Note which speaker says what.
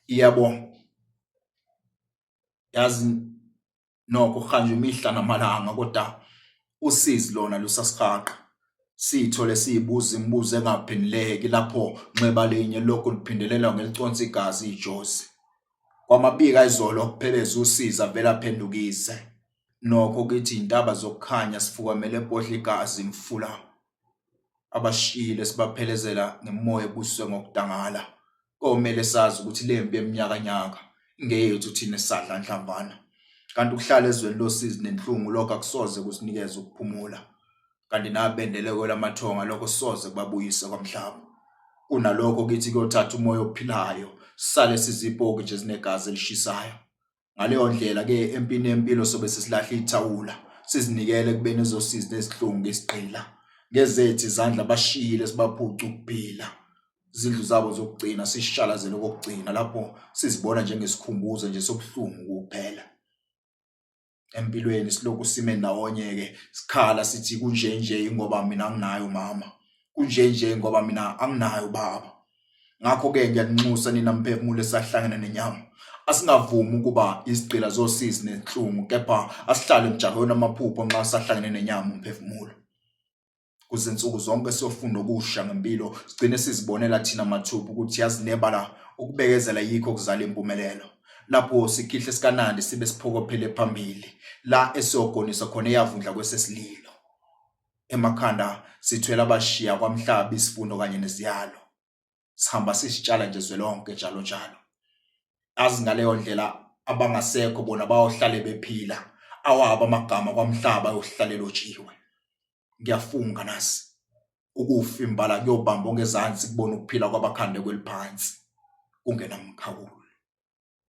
Speaker 1: Yebo, yazi nokho kuhanjwa imihla namalanga kodwa usizi lona lusasihaqa. Siyithole siyibuza imibuzo engaphenduleki lapho nxeba linye lokhu liphindelela ngeliconsa igazi ijozi. Kwamabika izolo kupheleza usizi avele aphendukise. Nokho kithi iy'ntaba zokukhanya sifukamele ebhodla igazi imifula. Abashiyile sibaphelezela ngemimoya ebuswe ngokudangala. Komele sazi ukuthi le mpi yeminyakanyaka ingeyethu thina esadla nhlamvana. Kanti ukuhlala ezweni losizi nenhlungu lokho akusoze kusinikeze ukuphumula. Kanti nabendele kwelamathonga lokho soze kubabuyise kwamhlaba. Kunalokho kithi kuyothatha umoya ophilayo sisale sizipoki nje ezinegazi elishisayo. Ngaleyo ndlela-ke empini yempilo sobe sesilahle ithawula, sizinikele ekubeni ezosizi nezihlungu isigqila. Ngezethu izandla bashiyile sibaphuca ukuphila. Izindlu zabo zokugcina sishalazele okokugcina lapho sizibona njengesikhumbuzo nje sobuhlungu kuphela. Empilweni silokhu sime ndawonye-ke sikhala sithi kunje nje ingoba mina anginaye umama, kunje nje ngoba mina anginaye ubaba. Ngakho-ke ngiyaninxusa nina mphefumulo esahlangene nenyama, asingavumi ukuba izigqila zosizi nenhlungu, kepha asihlale emjahweni wamaphupho nxa sahlangene nenyama umphefumulo. Kuze nsuku zonke siyofunda okusha ngempilo, sigcine sizibonela thina mathupha ukuthi yazi nebala ukubekezela yikho okuzala impumelelo. Lapho sikhihle sikanandi sibe siphokophele phambili, la esiyogonisa khona eyavundla kwesesililo. Emakhanda sithwele abashiya kwamhlaba isifundo kanye neziyalo. Sihamba sisitshala nje zwelonke njalo njalo. Azi ngaleyo ndlela abangasekho bona bayohlale bephila. Awabo amagama kwamhlaba ayohlale elotshiwe. Ngiyafunga nasi ukufa imbala kuyobamba ongezansi kubona ukuphila kwabakhande kweliphansi kungenamkhawulo.